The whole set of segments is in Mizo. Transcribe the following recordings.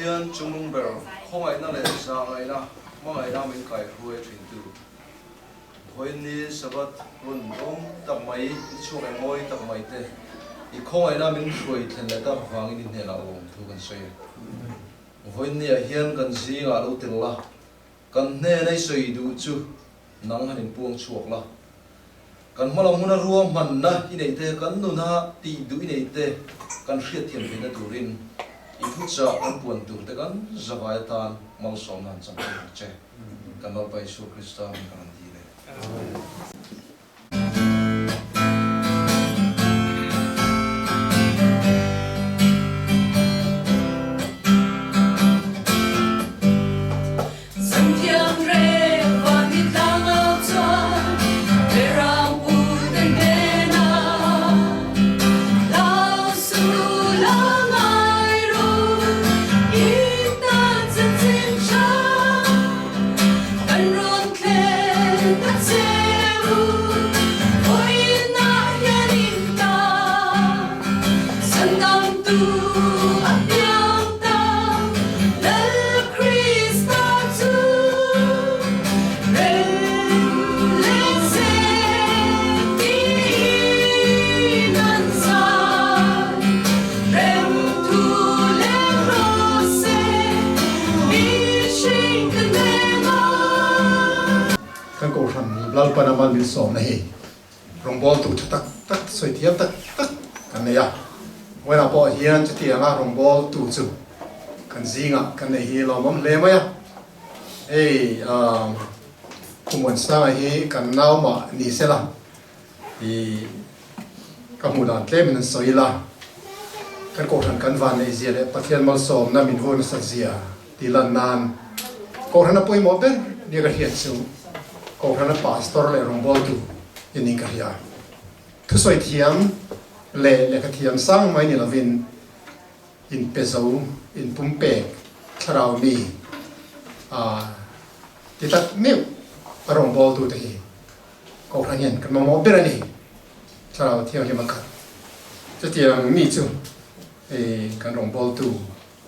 Pathian chungnung ber khawngaihna leh zahngaihna hmangaihna min kaihruai thintu Vawiinni Sabbath hun awm tak mai, ni chhuak eng mawi tak mai te i khawngaihna min hruai thlen leh tak vangin i hnenah awm thu kan sawi a. Vawiinniah hian kan zingah lo tel la, kan hnena i sawi duh chu nang han inpuang chhuak la. Kan hma lam huna ruahmanna i neih te, kan nuna tih duh i neih te kan hriatthiam theihna turin i thuchah kan puan tur te kan zavai atan malsawmna han chang thei ang che. Kan Lalpa Isua Krista min kan han dil e. Amen. Kan Kohhran Lalpan a mal min sawmna hi rawngbawltu tha tak tak, sawi thiam tak tak kan nei a. Vawiinah pawh hian chutianga rawngbawltu chu kan zingah kan nei hi lawmawm hle mai a. Hei Khumuansanga hi kan naumah ni sela i ka hmuh dan tlemin an sawi ila, kan Kohhran kan van neih zia leh Pathian malsawmna min vur nasat zia tih lan nan Kohhran a pawimawh ber nia ka hriat chu Kohhran a Pastor leh rawngbawltu i nih ka hria. Thusawi thiam leh lehkha thiam sang mai ni lovin inpe zo, inpumpek, thlarau mi ti tak meuh a rawngbawltute hi Kohhran hian kan mamawh ber a ni. Thlarau Thianghlim a khat. Chutiang mi chu hei kan rawngbawltu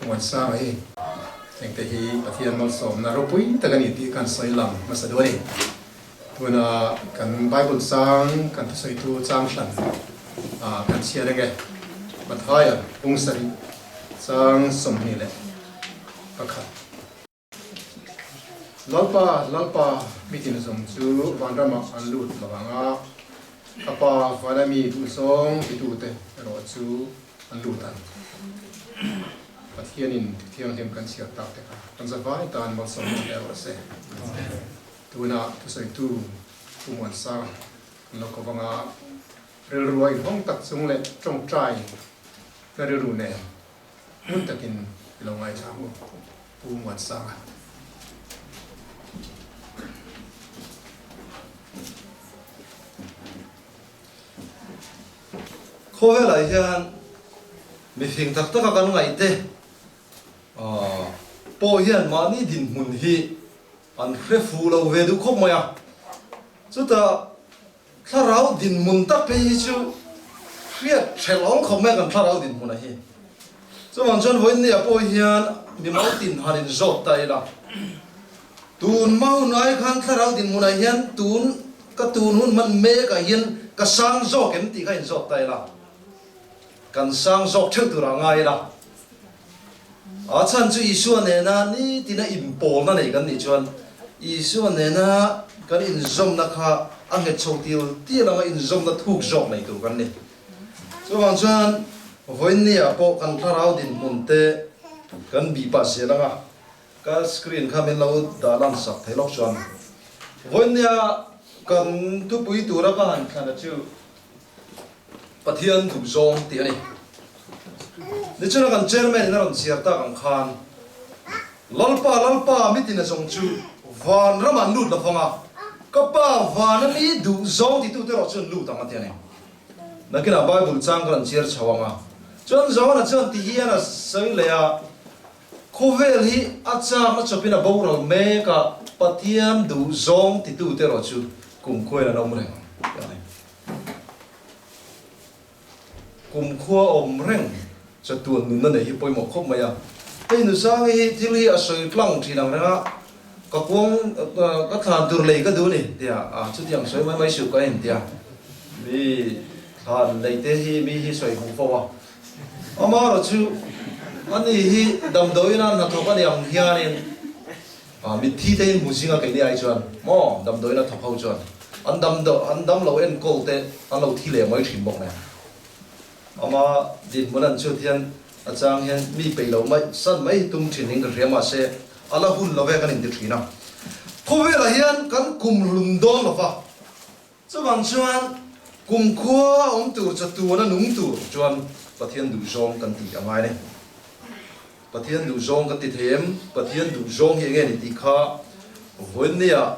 Muansanga hi engte hi Pathian malsawmna ropui tak a ni tih kan sawi lang hmasa duh a ni. Tuna kan Bible chang kan thusawitu chang hran kan chhiar eng e? Mathaia pung sarih chang 21. Lalpa, Lalpa, mitin zawng chu vanramah an lut lo ang a, ka Pa vana mi duhzawng titute erawh chu an lut ang. Pathianin Thianghlim kan chhiar tak te kha kan zavai tan malsawmna hle rawh se. Tunah thusawitu Pu Muansanga kan lo ko vang a, rilru a inhawng tak chung leh tawngtai na rilru nen Hmun takin i lo ngaithla ang u, Pu Muansanga. Khawvelah hian mifing tak taka kan ngaihte pawh hian mahni dinhmun hi an hre fuh lo ve duh khawp mai a. Chutah Thlarau dinhmun tak phei hi chu hriat hrelh awm khawp mai a kan thlarau dinhmun a hi. Chuvang chuan vawiinniah pawh hian mimal tin han inzawt ta ila, tun hma hun ai khan thlarau dinhmunah hian tun ka tun hun hman mekah hian ka sang zawk em tih kha inzawt ta ila, kan sang zawk theuh turah ngai ila. A chhan chu Isua nena nitina inpawlna nei kan nih chuan Isua nena kan inzawmna kha a nghet chho til tial anga inzawmna thuk zawk nei tur kan ni. Chuvang chuan vawiinniah pawh kan thlarau dinhmun te kan bih pah zel anga ka screen kha min lo dah lan sak thei lawk chuan vawiinnia kan thupui tura ka han thlan a chu Pathian duhzawng tih a ni. Nichina kan chairman in a rawn chhiar tak ang khan, Lalpa, Lalpa, mitin a zawng chu van ramah an lut lovang a, ka Pa vana mi duhzawng titute erawh chu an lut ang a ti a ni. Nakinah Bible chang ka rawn chhiar chho ang a, chuan Johana chuan ti hian a sawi leh a, Khawvel hi a chak a chawpin a boral mek a, Pathian duhzawng titute erawh chu kumkhuain an awm reng ang ti a ni. Kumkhua awm reng chatuan nunna nei hi pawimawh khawp mai a. Hei Nusangi hi thil hi a sawi tlang thin ang reng a, ka kuang ka thlan tur lei ka duh a ni tia a chutiang sawi mai mai suh ka en tia mi thlan lei te hi mi hi sawi hmuh fo a. Amaherawhchu ani hi damdawiin a hnathawk a ni ang hianin mitthi te in hmu zinga keini ai chuan maw damdawiin a thawk ho chuan an damdaw an damlo enkawl te an lo thi leh mai thin bawk nen. Ama dinhmun an chhut hian a chang hian mi peih lo mai san mai hi tum thin in ka hria mahse a la hun lo ve kan inti thin a. Khawvelah hian kan kum hlun dawn lo va, chuvang chuan kum khua awm tur chatuan a nung tur chuan Pathian duhzawng kan tih a ngai a ni. Pathian duhzawng kan ti thei em? Pathian duhzawng hi enge ni tih kha vawiinnia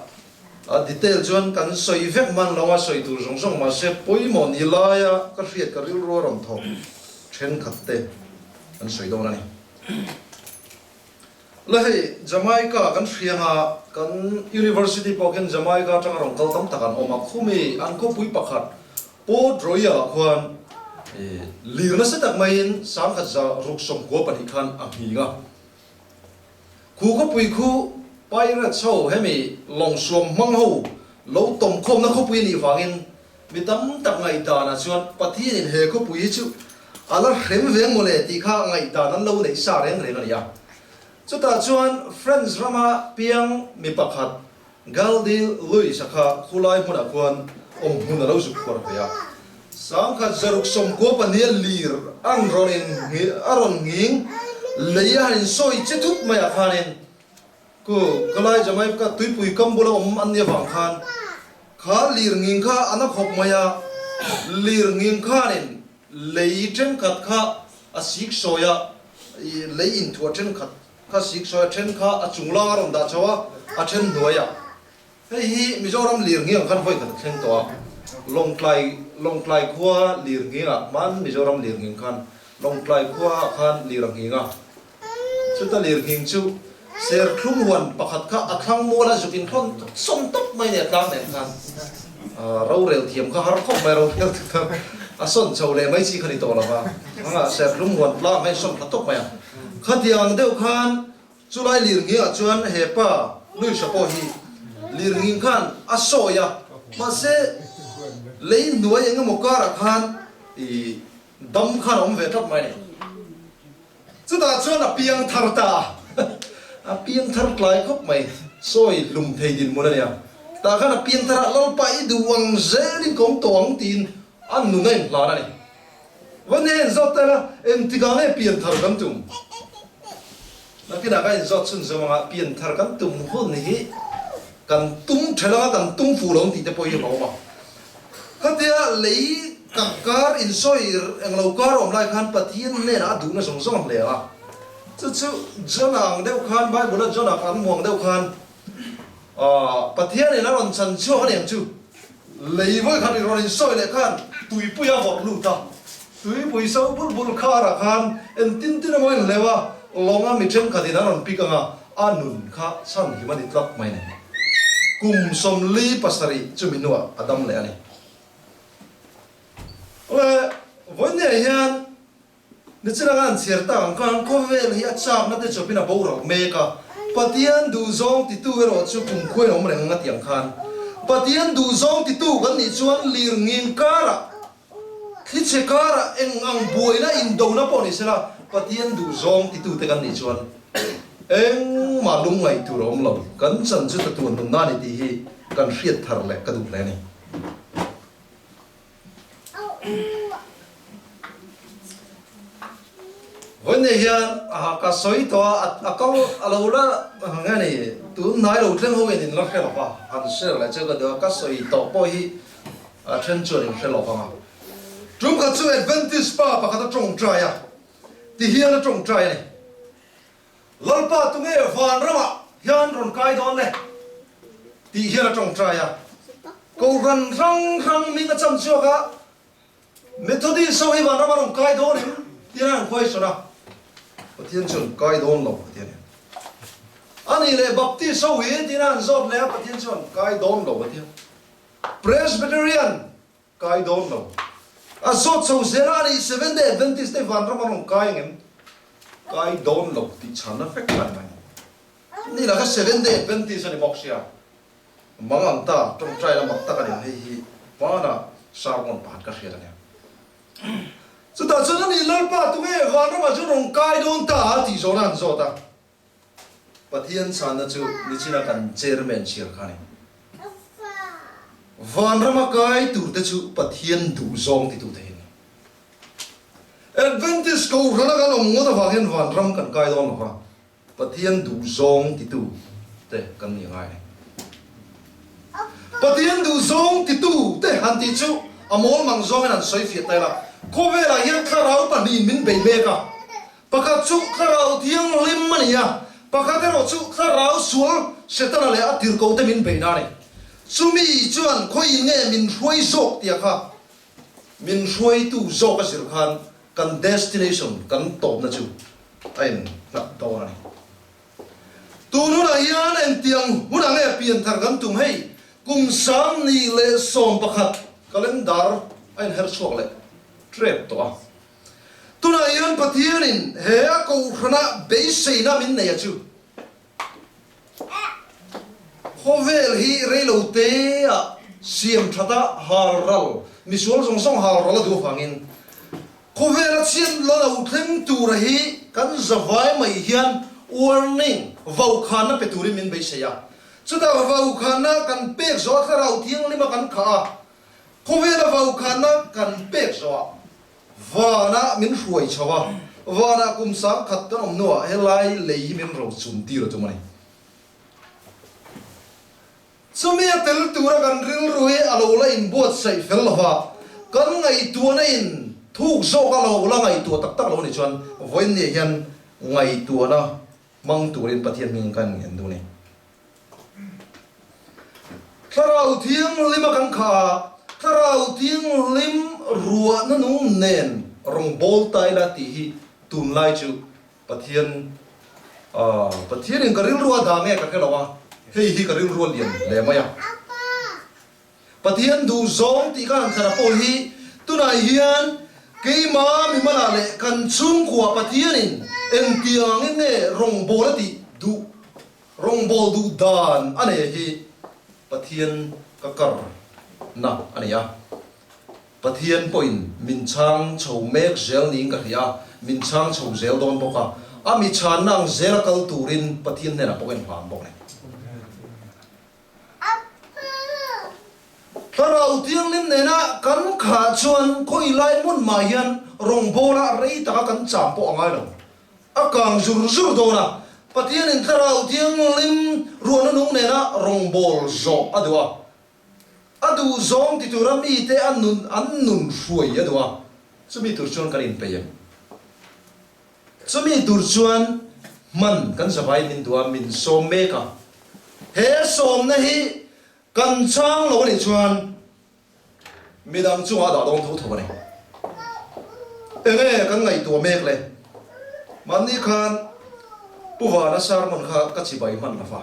A detail chuan kan sawi vek hman lo a, sawi tur zawng zawng mahse pawimawh ni laia ka hriat ka rilru a rawn thawk thenkhat te an sawi dawn a ni. La hei Jamaica kan hrianga kan University pawh khian Jamaica atanga rawn kal tam tak an awm a, khumi an khawpui pakhat Port Royal ah khuan lir nasa tak maiin 1962 khan a nghing a. Khu khawpui khu Pirates ho hemi lawng suam hmang ho lo tawm khawmna khawpui a nih vangin mi tam tak ngaihdanah chuan Pathianin he khawpui hi chu a la hrem ve ang mawle tih kha ngaihdan an lo neih sa reng reng a ni a. Chutah chuan France rama piang mi pakhat Galdi Louis-a kha khulai hmunah khuan awm hmun a lo zuk khuar ve a. 1994 lir an rawn in a rawn nghing lei a han insawi che thut mai ah khanin ku Kalai Jamaica tuipui kam bula awm an nih avang khan kha lir nghing kha a na khawp mai a, lir nghing khanin lei thenkhat kha a sik sawi a, lei inthuah thenkhat Kha siksawi a then kha a chung lang a rawn dah chho a, a then hnuai a. Hei hi Mizoram lirngiang khan vawi khat a thleng tawh a, Lawngtlai Lawngtlai khua lirngiangah hman Mizoram lirnghing khan Lawngtlai khua ah khan lir a nghing a. Chuta lirnghing chu serthlum huan pakhat kha a thlang mual a zuk inthlawn sawm tawp mai nia tlang nen khan rorel thiam kha har khawp mai rorel a sawn chho leh mai chi kha ni tawh lo va, anga serthlum huan tlang kha insawn thla tawp mai a. Khatiang deuh khan chulai lirnghing ah chuan he pa Luisa pawh hi lirnghing khan a sawi a, mahse lei hnuai eng emaw karah khan ih dam khan a awm ve tlat mai a ni. Chutah chuan a piang thar ta a, a piang thar tlai khawp mai, sawi hlum thei dinhmun a nia. Tah khan a piang thar a, Lalpa i duh ang zelin ka awm tawh ang tiin a nun a inhlan a ni. Va nen zawt ta la, engtikah nge pian thar kan tum? Nakinah ka inzawt chhun zawm anga pian thar kan tum hun hi kan tum thelh anga kan tum fuh lo ang tih te pawh hi a awm a. Khatia lei ka kar insawi englo kar awm lai khan Pathian hnenah a duhna zawng zawng a hle a. Chu chu Jonah ang deuh khan, Bible-a Jonah an hmu ang deuh khan Pathianin a rawn chan chhuak a ni ang chu. Lei vawi khat i rawn insawi leh khan tuipui a vawrh lut a, tuipui so bul bul kharah khan engtin tin emaw in hleuh a, lawnga mi thenkhatin an rawn pik ang a, a nun kha chhan him a ni tlat mai nen. Kum 47 chumi hnuah a dam leh a ni. Awle, vawiin hian Nichina khan chhiar tak ang khan khawvel hi a chakna te chawpin a boral mek a, Pathian duhzawng titu erawh chu kumkhuain a awm reng ang a ti ang khan Pathian duhzawng titu kan nih chuan lir ngin karah, thlichhe karah eng ang buaina indona pawh ni sela Pathian duhzawng titu te kan nih chuan engmah lungngaih tur a awm lo, kan chan chu tatuan nunna a ni tih hi kan hriat thar leh ka duh hle a ni. Vawiin hian ka sawi tawh a, a kal a lo la nge ni tun hnai lo thleng ho in in la hre lo va, han share leh chu ka duh a, ka sawi tawh pawh hi a then chuan in hre lo vang a. Tum khat chu Adventist pa pakhat a tawngtai a, ti hian a tawngtai a ni. Lalpa tunge vanramah hian rawn kai dawn le? tih hian a tawngtai a. Kohhran hrang hrang hming a cham chhuak a, Methodist ho hi vanram a rawn kai dawn em? tiin a rawn question a. Pathian chuan kai dawn lo a ti a ni. A nih leh Baptist ho hi tiin a han zawt leh a, Pathian chuan kai dawn lo a ti a. Presbyterian Kai dawn lo. A zawt chho zel a, ani Seventh Day Adventist te vanram a rawn kai ang em? Kai dawn lo tih chhanna vek kha a ni mai. Ni lah kha Seventh Day Adventist a ni bawk sia. Mang ang ta tawngtai la mak tak a ni hei hi hmanah sermon pakhat ka hriat a nia. Chutah chuan ani Lalpa tunge vanramah chuan rawn kai dawn ta a tih zawhna an zawt a. Pathian chhanna chu nichina kan chairman chhiar kha a ni. Vanrama kai turte chu Pathian duhzawng titu thei a ni. Adventist Kohhrana kan awm ngawt avang hian vanram kan kai dawn lo va, Pathian duhzawng titu te kan ni ngai a ni. Pathian duhzawng titu te han tih chu a mawlmang zawngin han sawi fiah ta ila, khawvelah hian thlarau pahnihin min bei mek a, Pakhat chu Thlarau Thianghlim a ni a, pakhat erawh chu Thlarau sual Setana leh a tirhkohte min beihna a ni. Chumi chuan khawiin nge min hruai zawk tia kha min hruaitu zawk a zir khan kan destination, kan tawpna chu a innghat dawn a ni. Tun hunah hian engtiang hunah nge pianthar kan tum hei kum 2011 calendar a inher chhuak leh trep tawh a. Tunah hian Pathianin he a kohhrana beiseina min nei a chu. Khawvel hi reilo teah siam thata hal ral, misual zawng zawng hal ral a duh avangin khawvela chhiat la lo thleng tura hi kan zavai mai hian warning, vaukhanna pe turin min beisei a. Chutah vaukhanna kan pek zawh a thlarau thianghlima kan khah a, khawvela vaukhanna kan pek zawhah Vanah min hruai chho a, vanah kum 10,000 kan awm hnuah helai lei hi min ro chum tir a tum a ni. Chumi a tel tura kan rilru hi a lo la inbuatsaih fel lo va, kan ngaihtuahna in thuk zawk a lo la ngaihtuah tak tak lo a nih chuan vawiin ni ah hian ngaihtuahna hmang turin Pathian hming kan en duh a ni. Thlarau Thianghlim a kan khah a, Thlarau Thianghlim ruahna nung nen rawngbâwl ta ila tih hi tunlai chu Pathian Pathianin ka rilru a dah nge ka hre lo a, hei hi ka rilru a lian hle mai a. Pathian duhzawng tih ka han thlan a pawh hi tunah hian keima mimalah leh kan chhungkua Pathianin engtiang angin nge rawngbâwl a tih duh Rawngbâwl duh dan a nei hi Pathian ka kar na a ni a. Pathian pawhin min chhang chho mek zel niin ka hria a, min chhang chho zel dawn bawk a. A mi chhanna ang zela kal turin Pathian hnenah pawh ka inhlan bawk a ni. Thlarau Thianghlim nena kan khah chuan khawi lai hmun mah hian rawngbawla rei taka kan cham pawh a ngai lo. A kang zur zur dawn a, Pathianin Thlarau Thianghlim ruahna nung nena rawngbâwl zawh a duh a. A duh zawng ti tura mite a nun an nun hruai a duh a, chumi tur chuan kan inpeih em? Chumi tur chuan hman kan zavai min duh a, min sawm mek a. He sawmna hi kan chhang lo a nih chuan midang chungah a dah dawn tho tho a ni. Enge kan ngaihtuah mek le? Mahni khan Pu Vana sermon kha ka chibai hman lo va.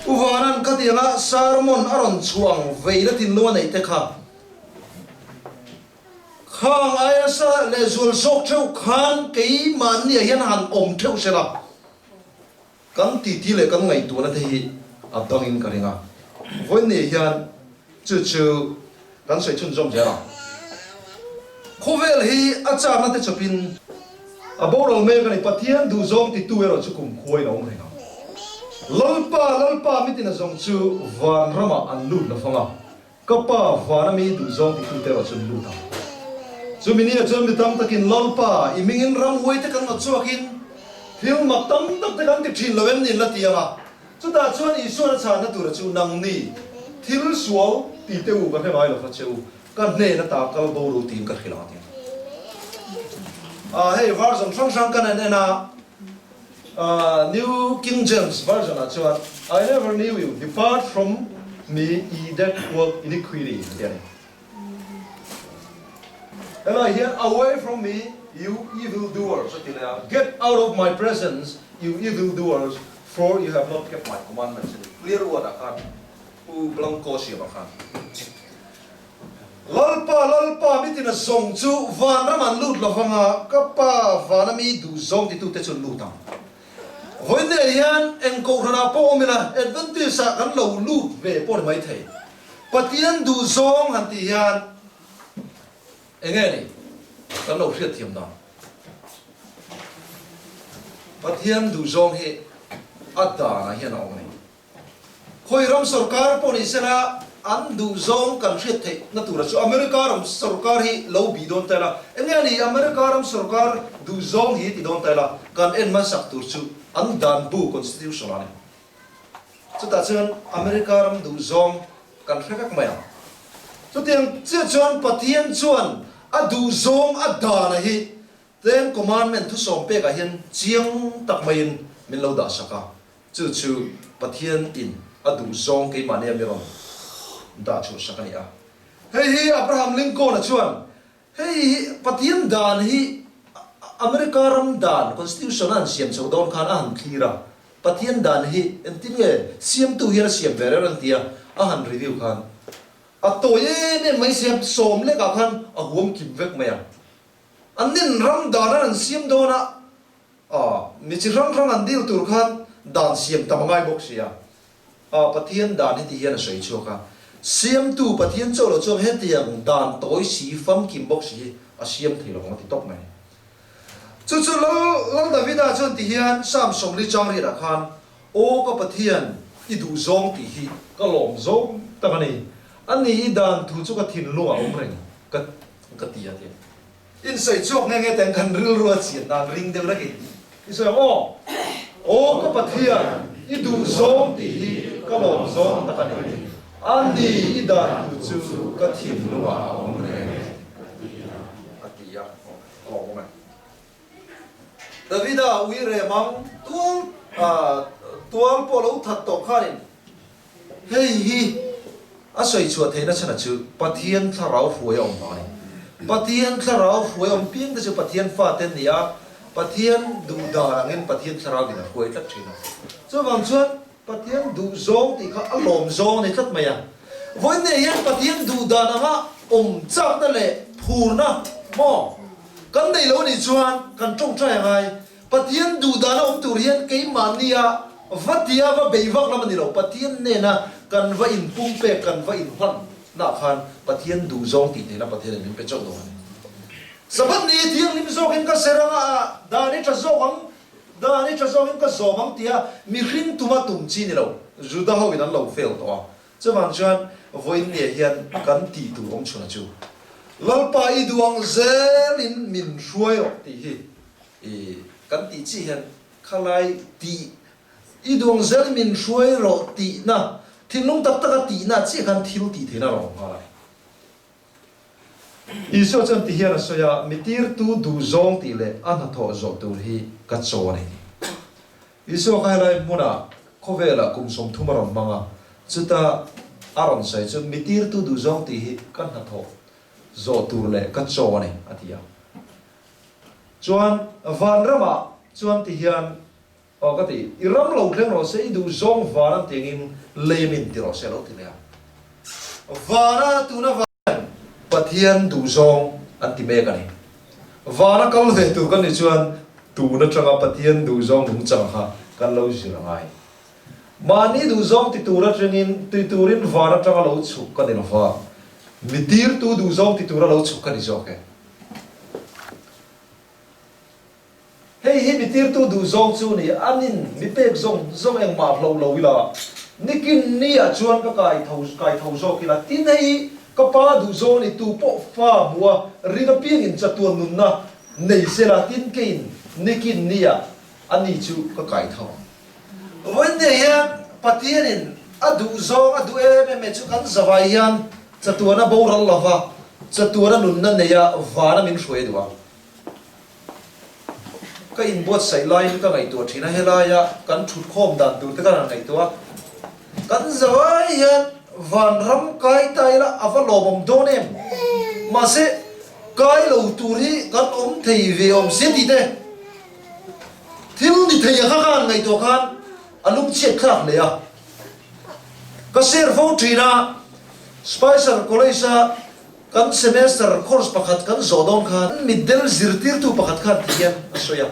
Pu Vana'n khatianga sermon a rawn chhuah ang veina thinlung a neih te kha Khang aia sa lehzual zawk theuh khan keimahniah hian han awm theuh se la, kan titi leh kan ngaihtuahna te hi a dangin ka ring a. Vawiinniah hian chu chu kan sawi chhunzawm zel ang. Khawvel hi a chakna te chawpin a boral mek a ni. Pathian duhzawng titu erawh chu kumkhuain a awm reng ang. Lalpa, Lalpa mitin a zawng chu vanramah an lut lo fang a. Ka pa vana mi duhzawng titute erawh chu an lut ang. Chumi nia chuan mi tam takin, Lalpa, i mingin ramhuai te kan ngawt chhuakin thil mak tam tak te kan ti thin lo em ni? la ti ang a. Chutah chuan Isuan a chhanna tura chu, Nangni, thil sual ti te u ka hre ngai lo fa che u, ka hnen ata kal bo ru tiin ka hrilh ang a ti. Hei version hrang hrang kan en en a. New King James Version ah chuan I never knew you, depart from me ye that work iniquity a ti a ni. Helai hian away from me you evil doers a ti leh a, get out of my presence you evil doers for you have not kept my commandments a ti. Clear word ah khan Pu Blanco siam ah khan. Lalpa, Lalpa, mitin a zawng chu vanram an lut lo vang a, ka Pa vana mi duh zawng titute chu an lut ang. Vawiinah hian eng kohhranah pawh awm ila, Adventist-ah kan lo lut ve pawh ni maithei. Pathian duh zawng han tih hian eng nge ni kan lo hriatthiam dan? Pathian duh zawng hi a danah hian a awm a ni. Khawi ram sorkar pawh ni sela an duh zawng kan hriat theih na tura chu America ram sorkar hi lo bih dawn ta ila, enge a ni America ram sorkar duh zawng hi ti dawn ta ila kan en hmasak tur chu an dan bu constitution a ni. Chutah chuan America ram duh zawng kan hre vek mai ang. Chutiang chiah chuan Pathian chuan a duh zawng a dan a hi Ten Commandment thusawm pekah hian chiang tak maiin min lo dah sak a, chu chu Pathian in a duh zawng keimahnia mi rawn dah chhuah sak a ni a. Hei hi Abraham Lincoln-a chuan hei hi Pathian dan hi America ram dan Constitution a han siam chho dawn khan a han thlir a, Pathian dan hi engtin nge siamtu hian a siam ve reng reng tia a han review khan a tawi em em mai sia, sawm lekah khan a huam kim vek mai a. An nin ram dan an an siam dawn a, aw, mi chi hrang hrang an dil tur khan dan siam tam a ngai bawk si a. Aw, Pathian dan heti hian a sawi chhuak a, Siamtu Pathian chauh lo chuan hetiang dan tawi si famkim bawk si hi a siam thei lo ang a ti tawp mai. Chu chu Lal Lal Davida chuan ti hian Psalm 40 chang riatah khan, Aw ka Pathian, i duh zawng tih hi ka lawm zawng tak a ni. A ni i dan thu chu ka thinlungah awm reng ka Ka ti a ti. In sawi chhuak nghe nghe teng kan rilru a chian dan ring deuh rek in i sawi ang aw. Aw ka Pathian, i duh zawng tih hi ka lawm zawng tak a ni. A ni i dan tu chu ka thinlungah a awm reng a ti a. Aw a lawm awm e. Davida ui rem ang tual tual pawh lo that tawh khanin hei hi a sawi chhuah theihna chhan a chu Pathian thlarau hruai a awm vang a ni. Pathian thlarau hruai awm piang te chu Pathian fate an ni a, Pathian duh dan angin Pathian thlarau in a hruai tlat thin a. Chuvang chuan Pathian duh zawng tih kha a lawm zawng a ni tlat mai a. Vawiin nei hian Pathian duh dan anga awm chakna leh phurna maw kan nei lo nih chuan kan tawngtai a ngai. Pathian duh dana awm tur hian keimahnia va tia va bei vak lam a ni lo. Pathian nena kan va inpumpek, kan va inhlan nah khan Pathian duh zawng tih theihna Pathianin min pe chauh dawn a ni. Sabbath ni thianghlim zawkin ka ser anga ah dan i tha zawk ang, dan i tha zawkin ka zawm ang tia mihring tuma tum chi ni lo. Juda hoin an lo fail tawh a. Chuvang chuan vawiin nia hian kan tih tur awm chhuna chu Lalpa i duh ang zelin min hruai rawh tih hi I kan tih chi hian khalai tih i duang zel min hruai rawh tihna thinlung tak taka tihna chiah khan thil tih theihna a rawn nghal a ni. Isua chuan ti hian a sawi a, Mi tirtu duh zawng tih leh a hnathawh zawh tur hi ka chaw a ni tih. Isua kha helai hmunah khawvelah kum 30 a rawn hmang a, chuta a rawn sawi chu mi tirtu duh zawng tih hi ka hnathawh zawh tur leh ka chaw a ni a ti a. Chuan vanramah chuan ti hian aw ka ti, i ram lo thleng rawh se, i duh zawng van an ti angin lei min ti rawh se a lo ti leh a. Vana tuna van hian Pathian duh zawng an ti mek a ni. Vana kal ve tur kan nih chuan tun atanga Pathian duh zawng nungchang kha kan lo zir a ngai. Mahni duh zawng ti tur atangin ti turin van atanga lo chhuk ka ni lova, mi tirtu duh zawng ti tura lo chhuk ka ni zawk e. Hei hi mi tirtu duh zawng chu ni, an in mi pek zawng zawng engmah hloh lo ila, nikin ni ah chuan ka kai tho kai tho zawk ila, tin hei hi ka pa duh zawng ni tu pawh fa hmu a ring apiangin chatuan nunna nei sela, tin keiin nikin ni ah a ni chu ka kai tho ang. Vawiin hian Pathianin a duh zawng a duh em em e chu kan zavai hian chatuana boral lova chatuana nunna neia vana min hruai a duh a. Ka inbuatsaih laiin ka ngaihtuah thin a, helaia kan thutkhawm dan tur te ka han ngaihtuah a, kan zavai hian vanram kai ta ila a va lawmawm dawn em? Mahse kai lo tur hi kan awm thei ve awm sia tih te. Thil ni thei a kha khan ngaihtuah khan a lungchhiat thlak hle a. Ka share fo thin a, Spicer College a. Kan semester course pakhat kan zawh dawn khan mitdel zirtirtu pakhat khan ti hian a sawi a,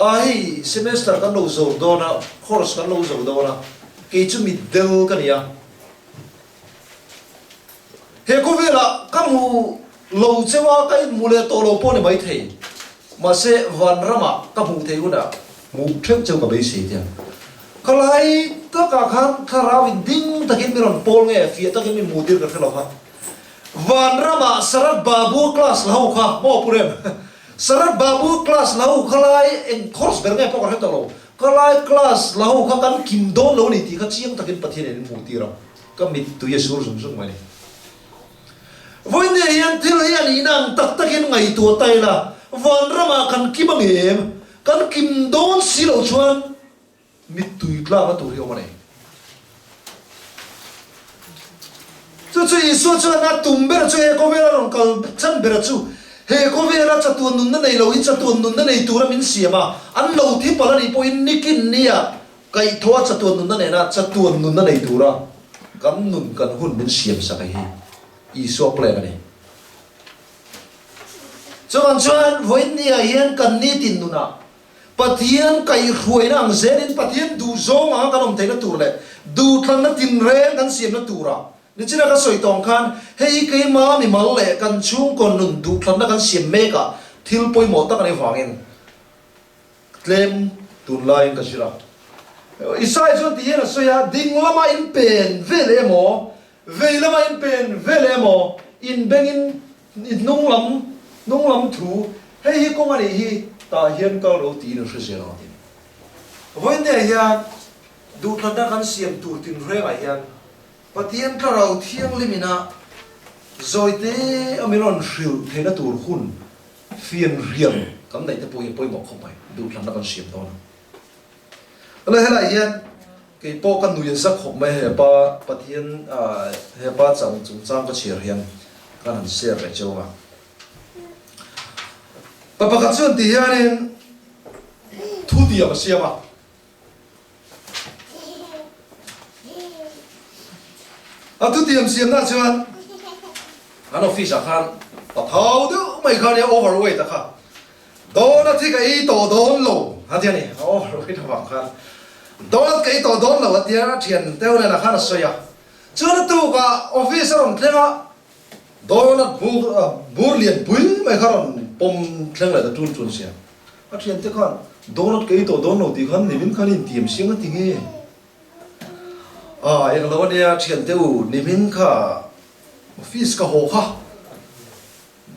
A hei semester kan lo zo dawn a, course kan lo zo dawn a, kei chu mitdel ka ni a. He khawvelah ka hmu lo cheu a, ka inhmu leh tawh lo pawh ni maithei. Mahse vanramah ka hmuh theih hunah hmuh theuh cheu ka beisei tia. Khalai takah khan thlarau in ding takin mi rawn pawl nge fiah takin mi hmuh tir ka hre lo va. Vanramah Sarath Babu class la ho kha maw Pu Rem? Sarath Babu class la ho khalai eng course ber nge pawh ka hre tawh lo. Khalai class la ho kha kan kim dawn lo a ni tih kha chiang takin Pathian in min hmuh tir a, ka mittui a sur zung zung mai a ni. Vawiin hian thil hi a nihna ang tak takin ngaihtuah ta ila, vanramah kan kim ang em? Kan kim dawn si loh chuan mittui tlakna tur hi awm a nei. Chu chu Isua chuan a tum ber chu he khawvela rawn kal chhan bera chu he khawvela chatuan nunna nei lo hi chatuan nunna nei tura min siam a, an lo thi palh a nih pawhin nikin nia Kaihthawh a chatuan nunna nena chatuan nunna nei tura kan nun kan hun min siam sak hi Isua plan a ni. Chuvang chuan vawiinniah hian kan nitin nunah Pathian kaihhruaina ang zelin Pathian duhzawng anga kan awm theihna tur leh duhthlanna tinreng kan siamna turah nichina ka sawi tawng khan hei hi keima mimal leh kan chhungkaw nun duhthlanna kan siam mekah thil pawimawh tak a nih avangin Tlem tunlaiin ka zir a. Isai chuan ti hian a sawi a, Ding lama in pen vel emaw, vei lama in pen vel emaw, in bengin i hnung lam, hnung lam thu, hei hi kawng a nih hi, tah hian kal ro tiin an hre zel ang a ti. Vawiinne hian duhthlanna kan siam tur tinrengah hian Pathian Thlarau Thianghlim ina zawite a min rawn hrilh theihna tur hun Fian rial kan neih te pawh hi a pawimawh khawp mai, duhthlanna kan siam dawn a. Helai helai hian kei pawh ka nui a za khawp mai he pa Pathian he pa chang chungchang ka chhiar hian kan han share leh cheu a. Pa pakhat chuan ti hianin thu tiam a siam a. A thutiam siamna chuan an office ah khan pa thau deuh mai kha nia overweight a kha donut hi ka ei tawh dawn lo a tia ni a overweight avang khan donut ka ei tawh dawn lo a tia a thian deuh nen ah khan a sawi a chuan a tuk ah office a rawn thleng a donut bur bur lian pui mai kha rawn pawm thleng leh ta tun tun sia. A thiante khan donut ka ei tawh dawn lo tih khan nimin khan intiam siang a ti nge? Ah, englo a nia thiante u, nimin kha office ka haw kha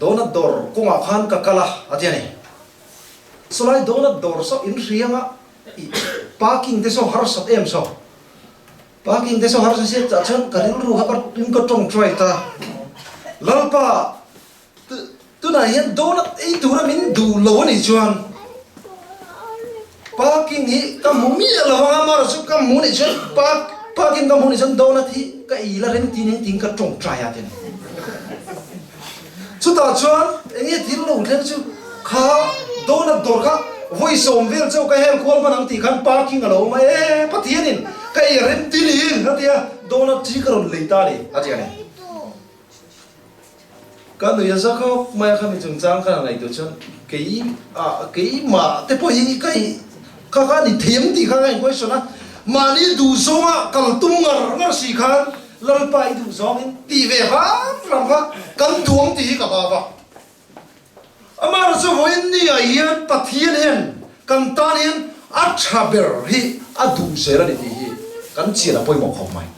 donut dawr kawngah khan ka kal a, a ti a ni. Sawlai donut dawr saw in hriang a, ih parking te saw harsat em saw, parking te saw harsa sia tah chuan ka rilru kha ka in ka tawngtai ta, Lalpa, Tunah hian donut ei tura min duh lo a nih chuan parking hi ka hmu miah lo ang a, amaherawh chu ka hmu nih chuan park parking ka hmu nih chuan donut hi ka ei la reng tin engtin ka tawngtai a ti a ni. Chutah chuan eng nge thil lo thleng chu kha donut dawr kha vawi sawm vel chauh ka hel kual hman ang tih khan parking a lo awm a, e Pathianin ka ei rem ti niin a ti a, donut hi ka rawn lei ta a ni a ti a ni. Ka nui a za khawp mai a, khami chungchang khan a ngaihtuah chuan kei ah keimah te pawh hi ka i kha kha a ni thei ang tih kha ka in question a, mahni duhzawnga kal tum ngar ngar si khan Lalpa i duhzawngin tih ve hram hram kha kan duh ang tih hi ka hlau a. Amaherawhchu vawiin ni ah hian Pathian hian kan tan hian a tha ber hi a duh zel a ni tih hi kan chian a pawimawh khawp mai.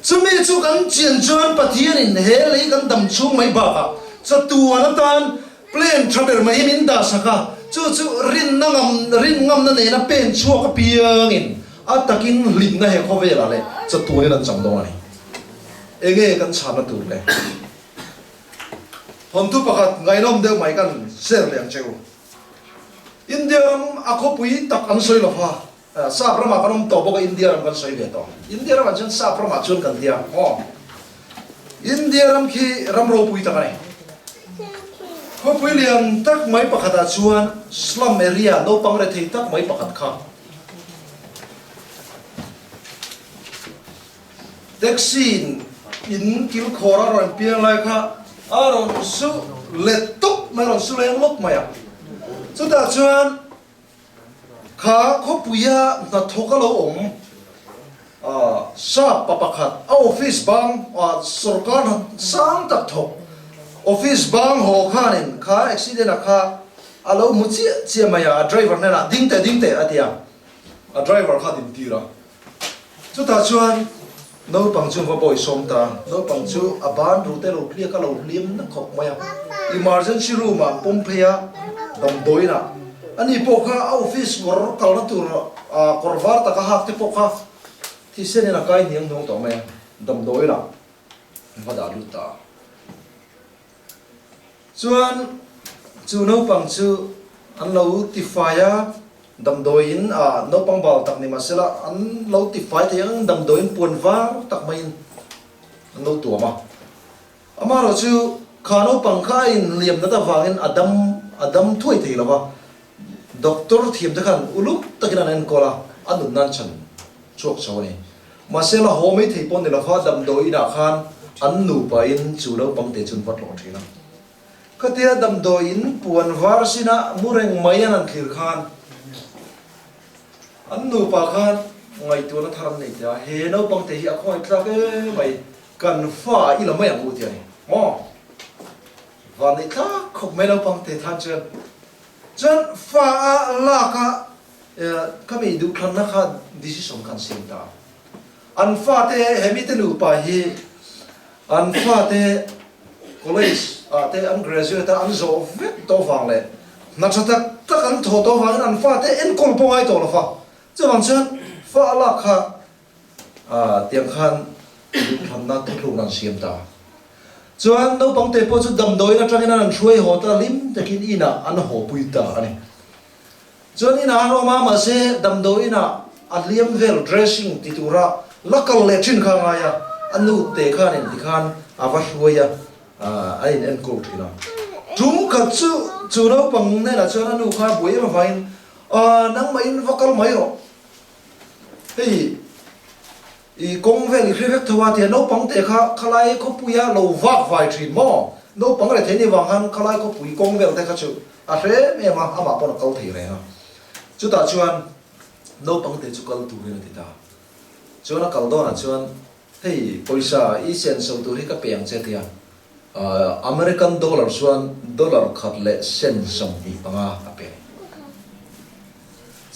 Chumi chu kan chian chuan Pathianin he lei kan dam chhung mai bakah chatuan atan plan tha ber mai hi min dah sak a, chu chu rinna ngam rin ngamna nena pen chhuak apiangin a takin hlimna he khawvelah leh chatuanin an chang dawn a ni. Enge kan chhanna tur le? Thawnthu pakhat ngaihnawm deuh mai kan share leh ang che u. India ram a khawpui tak an sawi lo va, Sap ramah kan awm tawh bawk a, India ram kan sawi ve tawh. India ramah chuan Sap ramah chuan kan tia maw? India ram khi ram ropui tak a ni. Khawpui lian tak mai pakhatah chuan slum area naupang rethei tak mai pakhat kha taxi in. In kilkhawr a rawn piang lai kha a rawn su let tawp mai, a rawn su leng lawk mai a. Chutah chuan kha khawpuia hnathawk a lo awm sap pa pakhat, a office bang sorkar hna sang tak thawk office bang haw khanin kha accident a kha a lo hmu chiah chiah mai a, a driver hnenah ding teh ding teh a ti a, a driver kha a din tir a. Chutah chuan naupang chu va bawisawm ta, naupang chu a ban ru te lo tliak a lo hliam na khawp mai a, emergency room ah pawm phei a, damdawiin ah ani pawh kha a office kawr kalna tur kawr var taka hak te pawh kha thisen in a kai hniang hnuang tawh mai a, damdawiin ah va dah lut ta a. Chuan chu naupang chu an lo tifai a, damdawiin ah naupang bal tak ni mahsela an lo tifai thei ang damdawiin puan var tak maiin an lo tuam a. Amaherawh chu kha naupang kha a inhliam nat avangin a dam a dam thuai thei lo va, doctor thiam te khan uluk takin an enkawl a, a nun nan chhan chhuak chho a ni. Mahse la haw mai thei pawh ni lova damdawiinah khan an nupain chu naupang te chu an va tlawh thin a. Khatia damdawiin puan var sinah mu reng mai an han thlir khan an nupa khan ngaihtuahna thar an nei tia, he naupang te hi a khawngaih tlak em mai, kan fa i la mai ang u tia ni maw? Vanneih tlak khawp mai naupang te tan chuan chuan fa a lak a Ka mi duhthlanna kha decision khan siam ta. An fate he mite nupa hi an fate college ah te an graduate a an zawh vek tawh vang leh hna tha tak tak an thawh tawh vangin an fate enkawl pawh ngai tawh lo fa. Chuvang chuan fa a lak kha tiang khan duhthlanna thuthlukna an siam ta. Chuan naupang te pawh chu damdawiin atangin an an hruai haw ta hlim takin inah an haw pui ta a ni. Chuan inah an awm a, mahse damdawi inah a hliam vel dressing ti tura la kal leh thin kha a ngai a, a nu te khan in tikhan a va hruai a, a in enkawl thin a. Tum khat chu chu naupang hnenah chuan a nu kha a buai em avangin, Aaa nangmahin va kal mai rawh, hei i kawng vel i hre vek tho a tia naupang te kha khalai khawpuia lo vak vai thin maw? Naupang rethei ni vang khan khalai khawpui kawng vel te kha chu A hre em em a, amah pawn a kal thei reng a. Chutah chuan naupang te chu kal turin a ti ta. Chuan a kal dawnah chuan, Hei, pawisa i senso tur hi ka pe ang che tia. American dollar chuan dollar khat leh sen 25 a pe.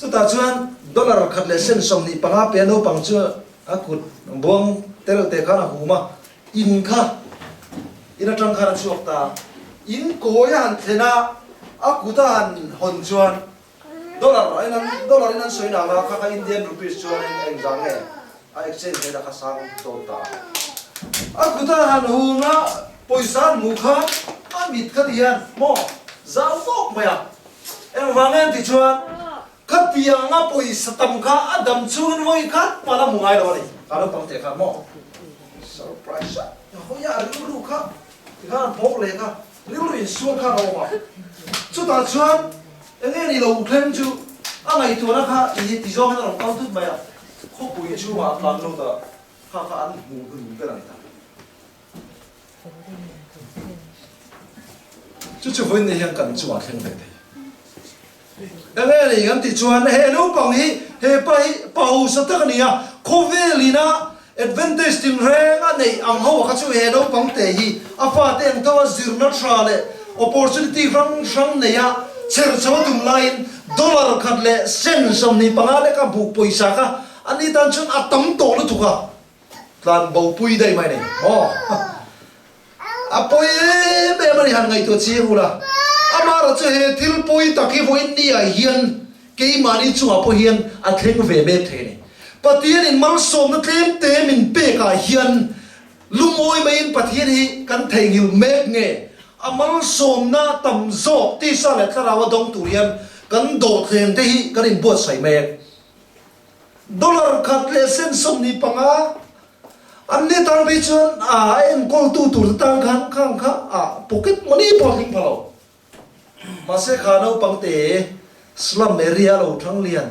Chutah chuan dollar khat leh sen 25 pe a naupang chu a kut buang tereuh te khan a hum a, In kha in atang khan a chhuak ta. In kawi a han thlen a, a kut a han hawn chuan dollar in an dollar in an sawi nang a, kha kha Indian rupees chuan in engzah nge a exchange rate a kha sang dawn ta a. A kut a han hum a, pawisa an hmuh khan a mit kha ti hian maw zau tawk mai a. Engvang nge an tih chuan khatianga pawisa tam kha a dam chungin vawi khat hman a hmu ngai lo a ni. Ka naupang teh khan maw. Surprise a hawi a, rilru kha tikhan an bawk leh kha, rilru insual khan a awm a, chutah chuan enge ni lo thleng chu a ngaihtuahna kha i ti zawngin a rawn kal tut mai a, khawpui chhungah a tlan lut a, kha kha an hmuh hnu ber a ni ta. Chu chu vawiin ni hian kan chungah thleng ve thei. Enge ni kan tih chuan he naupang hi he pa hi pa hausa tak a ni a, khawvel ina advantage tinreng a neih ang ho a kha chu he naupang te hi a fate ang tho a zirna tha leh opportunity hrang hrang nei a chher chho a tum laiin dollar khat leh cent 25 leka buk pawisa kha ani tan chuan a tam tawh lutuk a tlan bo pui daih mai a ni maw. A pawi em em a ni han ngaihtuah chiang ula, amaherawh chu he thil pawi tak hi vawiin ni ah hian keimahni chungah pawh hian a thleng ve mek thei a ni. Pathianin malsawmna tlem te min pek ah hian lungawi maiin Pathian hi kan theihnghilh mek nge? A malsawmna tam zawk tisa leh thlarau a dawng tur hian kan dawhthleng te hi kan inbuatsaih mek. Dollar khat leh cent 25 an ni tan phei chuan a enkawltu tur te tan khan khang kha a pocket money pawh a tling pha lo. Mahse kha naupang te slum area lo thang lian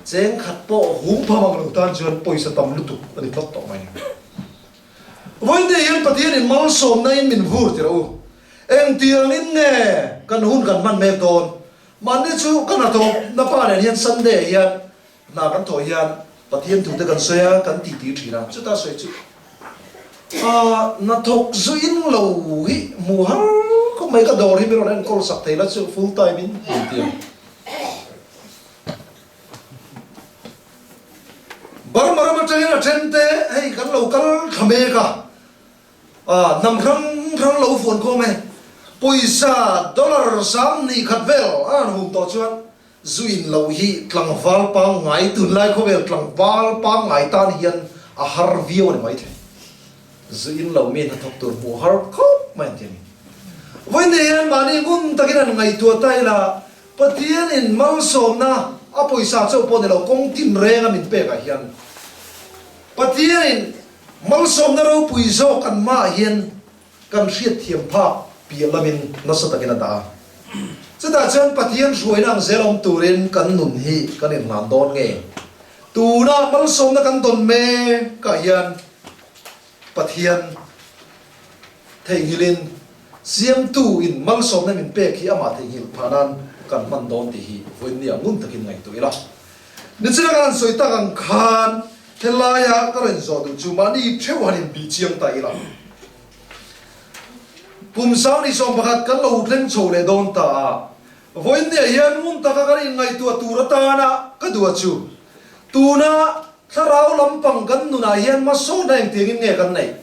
cheng khat pawh hum pha mang lo tan chuan pawisa tam lutuk a ni tlat tawh mai. Vawiin hian Pathianin malsawmna in min vur ti rawh u. Engtiangin nge kan hun kan hman mek dawn? Mahni chu ka hnathawh na pa nen hian Sunday ah hian hna kan thawh hian Pathian thu te kan sawi a, kan titi thin a, chuta sawi chu ah hnathawk zu in lo hi hmu har khawp mai, ka dawr hi min rawn enkawl sak thei la chu full time in min ti a. Burma ram atangin a then te hei kan lo kal thla mek a, hnam hrang hrang lo fuan khawm e, pawisa dollar 21 vel a han hum tawh chuan zu in loh hi tlangval pangngai tunlai khawvel tlangval pangngai tan hian a har viau a ni maithei. Zu in lo mi hnathawk tur hmuh har khawp mai an ti a ni. Vawiin hian mahni ngun takin an ngaihtuah ta ila Pathianin malsawmna a pawisa chauh pawh ni lo kawng tin renga min pekah hian Pathianin malsawmna ropui zawk kan hmaah hian kan hriatthiam phak piah lamin nasa takin a dah a. Chutah chuan Pathian hruaina ang zel awm turin kan nun hi kan inhlan dawn nge? Tuna malsawmna kan dawn mekah hian Pathian theihnghilhin Siamtu in malsawmna min pek hi amah theihnghilh phah nan kan hman dawn tih hi vawiinnia ngun takin ngaihtuah ila. Nichina kan han sawi tak ang khan helaia ka rawn zawh duh chu mahni theuh han inbih chiang ta ila. Kum 21 kan lo thleng chho leh dawn ta a, vawiinnia hian ngun taka kan inngaihtuah tur atana ka duh a chu tuna Thlarau lampang kan nunah hian hmasawnna engtiangin nge kan neih?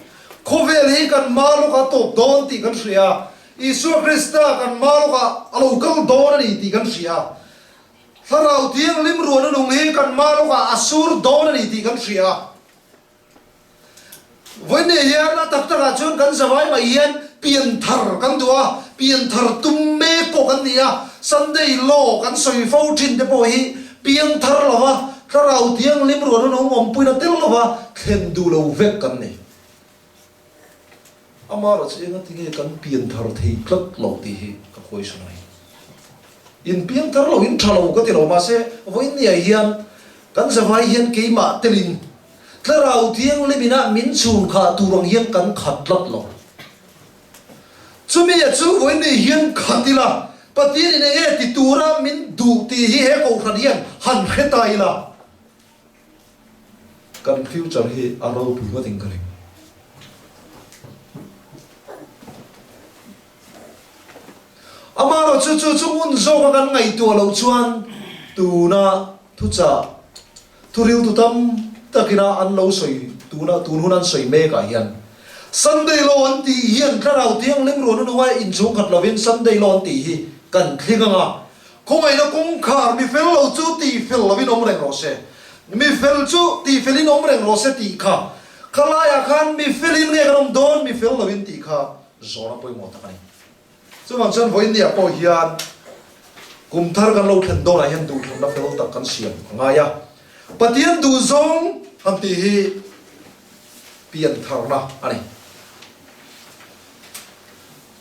Khawvel hi kan hma lawkah a tawp dawn tih kan hria. Isua Krista kan hma lawkah a lo kal dawn a ni tih kan hria. Thlarau Thianghlim ruahna nung hi kan hma lawkah a sur dawn a ni tih kan hria. Vawiin hian a tak takah chuan kan zavai mai hian pianthar kan duh a, pianthar tum mek pawh kan ni a, Sunday law kan sawi fo thin te pawh hi piangthar lova, Thlarau Thianghlim ruahna nung awmpuina tel lova thlen duh lo vek kan ni. Amaherawhchu engati nge kan pianthar thei tlat lo tih hi ka question a ni. In piangthar lo in tha lo ka ti lo, mahse vawiin niah hian kan zavai hian keimah telin Thlarau Thianghlim inah min chhun khah tur ang hian kan khat tlat lo. Chumi a chu vawiin hian khat ila, Pathian in enge ti tura min duh tih hi he kohhran hian han hre ta ila, kan future hi a ropui ngawt in ka ring. Amaherawhchu chu chu ngun zawka kan ngaihtuah loh chuan tuna thuchah Thuriltu tam takina an lo sawi tuna tun hun an sawi mekah hian Sunday law an tih hian Thlarau Thianghlim ruahna nunga inchhung khat lovin Sunday law an tih hi kan thling ang a, khawngaihna kawngkhar mi fel lo chu tih fel lovin awm reng rawh se, mi fel chu tih felin awm reng rawh se tih kha khalaiah khan mi felin nge kan awm dawn mi fel lovin tih kha zawhna pawimawh tak a ni. Chuvang chuan vawiinniah pawh hian kum thar kan lo thlen dawnah hian duhthlanna fel tak kan siam a ngai a. Pathian duhzawng han tih hi piantharna a ni.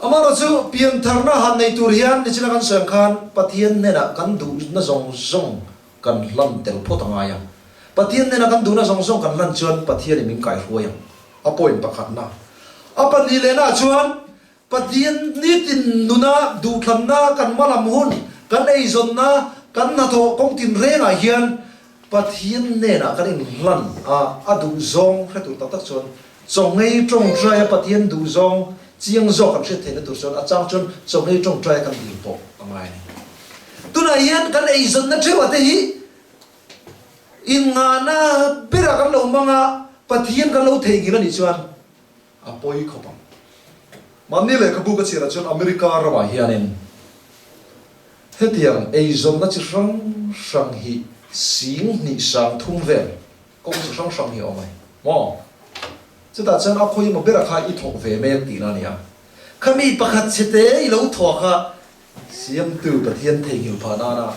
Amaherawhchu piantharna han nei tur hian nichina kan sawi ang khan Pathian hnenah kan duhna zawng zawng kan hlan tel phawt a ngai a. Pathian hnena kan duhna zawng zawng kan hlan chuan Pathianin min kaihruai ang. A point pakhatna. A pahnihlehnah chuan Pathian nitin nuna duhthlanna kan hmalam hun, kan eizawnna, kan hnathawh kawng tinrengah hian Pathian hnenah kan inhlan a, a duhzawng hre tur tak tak chuan chawngei tawngtaia Pathian duhzawng chiang zawk kan hriat theihna tur chuan a chang chuan chawngei tawngtaia kan dil pawh a ngai a ni. Tunah hian kan eizawnna theuha te hi innghahna berah kan lo hmang a, Pathian kan lo theihnghilh a nih chuan A pawi khawp ang. Mahni lehkhabu ka chhiarah chuan America ramah hianin hetiang eizawnna chi hrang hrang hi 2030 vel kawng chi hrang hrang hi a awm a ni maw? Chutah chuan a khawi emaw bera kha i thawk ve mek tihna a ni a. Khami pakhat chhete i lo thawh kha Siamtu Pathian theihnghilh phah nana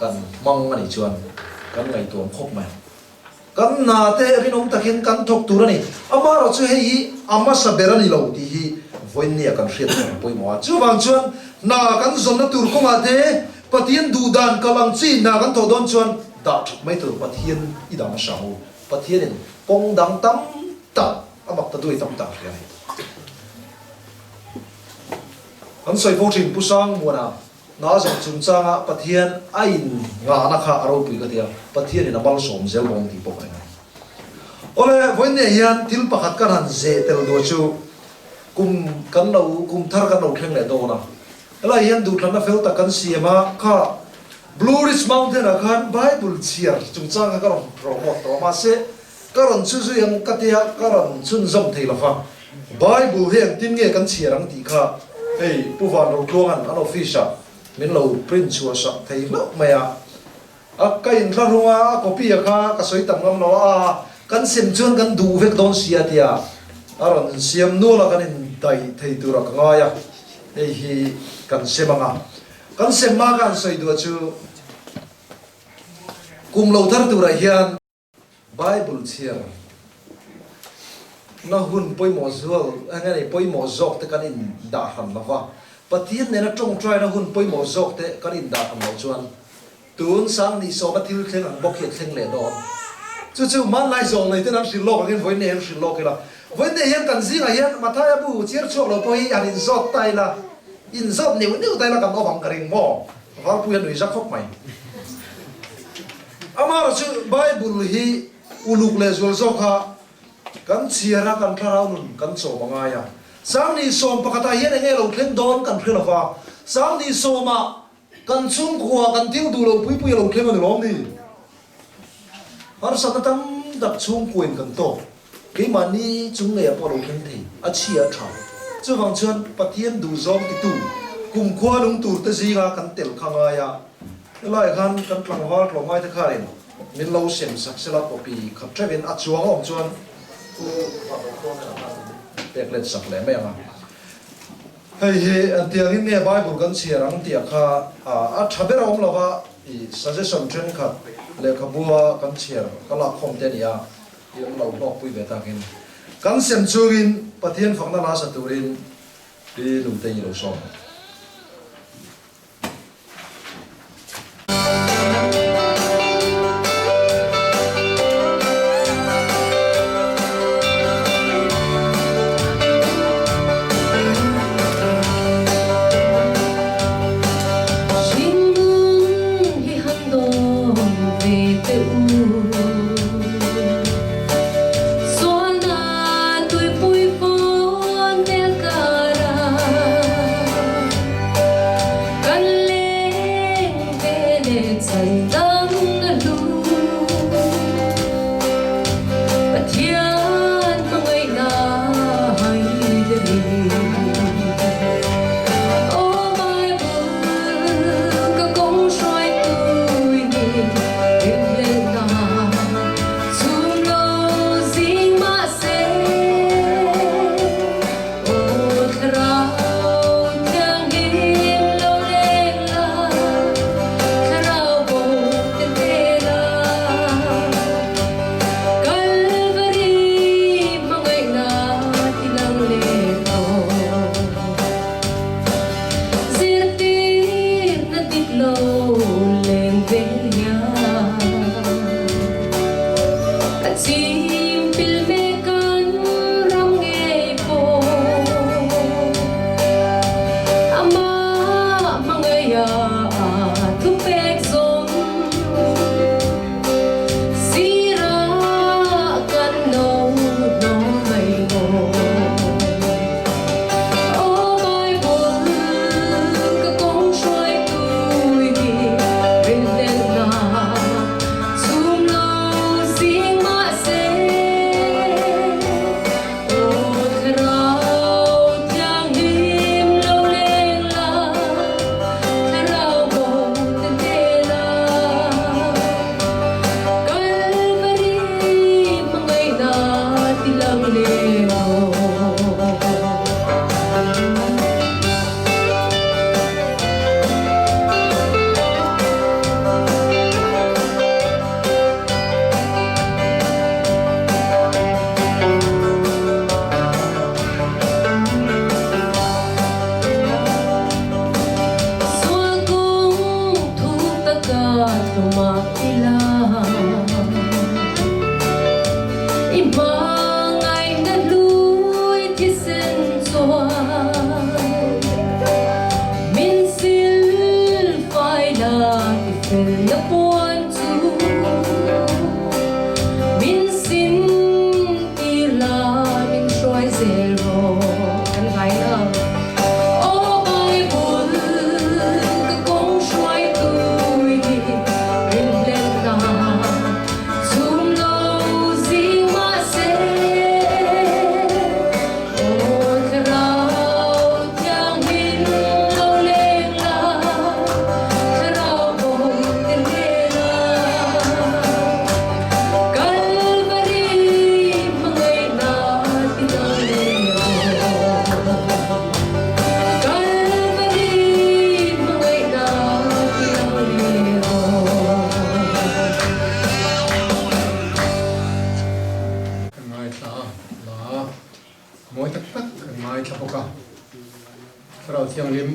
kan hmang a nih chuan kan ngaihtuam khawp mai ang. Kan hna te rinawm takin kan thawk tur a ni. Amaherawh chu hei hi a hmasa ber a ni lo tih hi vawiinnia kan hriat tur a pawimawh a. Chuvang chuan hna kan zawnna tur kawngah te Pathian duhdan kal ang chi hna kan thawh dawn chuan dah that mai tur Pathian i dah hmasa ang u. Pathianin kawng dang tam tak. A mak ta duai tam tak hria a ni. Kan sawi fo thin Pu Sangmuana hna zawng chungchanga Pathian a in ngahna kha a ropui ka ti a, Pathianin a malsawm zel bawk ang tih pawh ka ring a ni. Awle, vawiinniah hian thil pakhat kan han zeh tel duh chu kum kan lo kum thar kan lo thleng leh dawn a, helaiah hian duhthlanna fel tak kan siam a, kha Blue Ridge Mountain ah khan Bible chhiar chungchang kha ka rawn promote tawh a, mahse Ka rawn chu zui ang ka tia ka rawn chhunzawm thei lo va, Bible hi engtin nge kan chhiar ang tih kha hei Pu Van Rotluanga'n an office ah min lo print chhuah sak thei hlauh mai a, a ka inthlahrung a, a copy a kha ka sawi tam ngam lo a, kan sem chuan kan duh vek dawn sia tia a rawn siam nual a kan indaih thei tur a ka ngai a, hei hi kan sem ang a, kan sem hma ka han sawi duh chu kum lo thar turah hian. Bible chhiar na hun pawimawh zual eng nge ni pawimawh zawk te kan in dah hran lo va, Pathian nena tawngtai na hun pawimawh zawk te kan in dah hran loh chuan tun sang ni sawma thil thleng ang bawk hi a thleng leh dawn. Chu chu hmanlai zawh nei ten an hrilh lawk angin vawiin nei an hrilh lawk ila. Vawiin nei hian kan zingah hian Mathaia bu chhiar chhuak lo pawh hi han inzawt ta ila, inzawt neuh neuh ta ila kan awm ang ka ring maw? Valpui a nui za khawp mai. Amaherawh chu Bible hi uluk leh zual zawk kha kan chhiar a, kan thlarau nun kan chawm a ngai a. Sangni sawm pakhatah hian enge lo thleng dawn kan hre lova, Sangni sawmah kan chhungkua kan thil duh lo pui pui a lo thleng a ni lawm ni? Harsatna tam tak chhungkuain kan tawk. Keimahni chung ngeiah pawh a lo thleng thei, a chhia a tha. Chuvang chuan Pathian duhzawng titu kumkhua lung turte zinga kan tel kha ngai a, helaiah khan kan tlangval tlawmngaite khanin min lo sem sak sela copy khat theuhin a chuang a awm chuan Pu Vanrotluang nen khan pek let sak leh mai ang a. Hei hi engtiangin nge Bible kan chhiar ang tih kha a tha ber a awm lova, i suggestion thenkhat lehkhabua kan chhiar ka lakkhawm te a ni a. Tih an lo hlawkpui ve takin kan sem chungin Pathian fakna la sa turin Pi Lungtei i lo sawm. Hringnun hi han dawn ve teh u. Sualna tuipui fawn vel kara.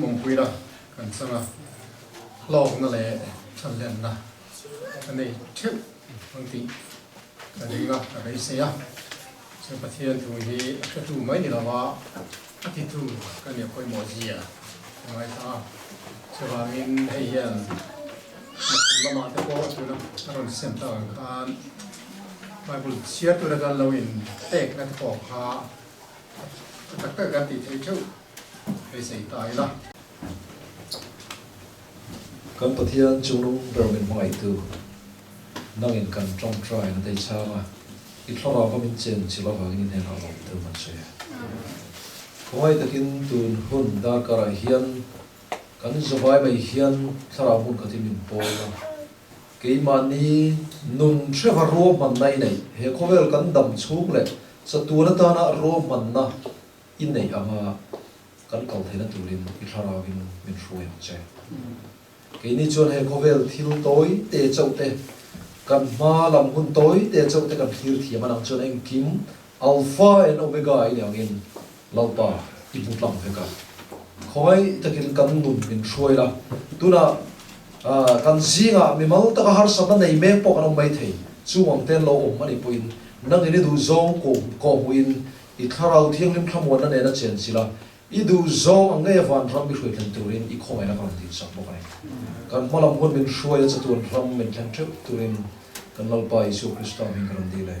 Thianghlim awmpuina kan chang a, hlawkna leh thanlenna a nei theuh ang tih ka ring a, ka beisei a. Chu Pathian thu hi a hretu mai ni lova a titu ka nia pawimawh zia ka ngaithla a. Chuvangin hei hian nakum lamah te pawh tuna a rawn sem tak ang khan Bible chhiar tura kan lo in pekna te pawh kha a tak tak kan tih theih theuh beisei ta ila. Kan Pathian chungnung ber min hmangaihtu nangin kan tawngtai na tei chhang a, i thlarau min chen chilh avangin i hnenah lawm deuh kan sawi a. Khawngaih takin tun hun darkarah hian kan zavai mai hian thlarau hmun khatin min pawl a, keimahni nun hreva ruahmanna i neih, he khawvel kan dam chhung leh chatuan atana ruahmanna i neih anga kan kal theihna turin i thlarauin min hruai ang che. Keini chuan he khawvel thil tawi te chauh te, kan hma lam hun tawi te chauh te kan thlir thiam a nang chuan engkim Alpha and Omega i nih angin Lalpa i hmu tlang vek a. Khawngaih takin kan nun min hruai la, tunah kan zingah mimal taka harsatna nei mek pawh kan awm mai thei, chung ang te an lo awm anih pawhin nangin i duhzawng kawhhmuhin i thlarau thianghlim thlamuanna nena chenchilh a, I duh zawng ang ngei avan ram i hruai thlen turin i khawngaihna ka rawn dinsak bawk a ni. Kan hma lam hun min hruai a chatuan ram min thlen theuh turin kan Lalpa Isua Krista hming ka rawn dil e.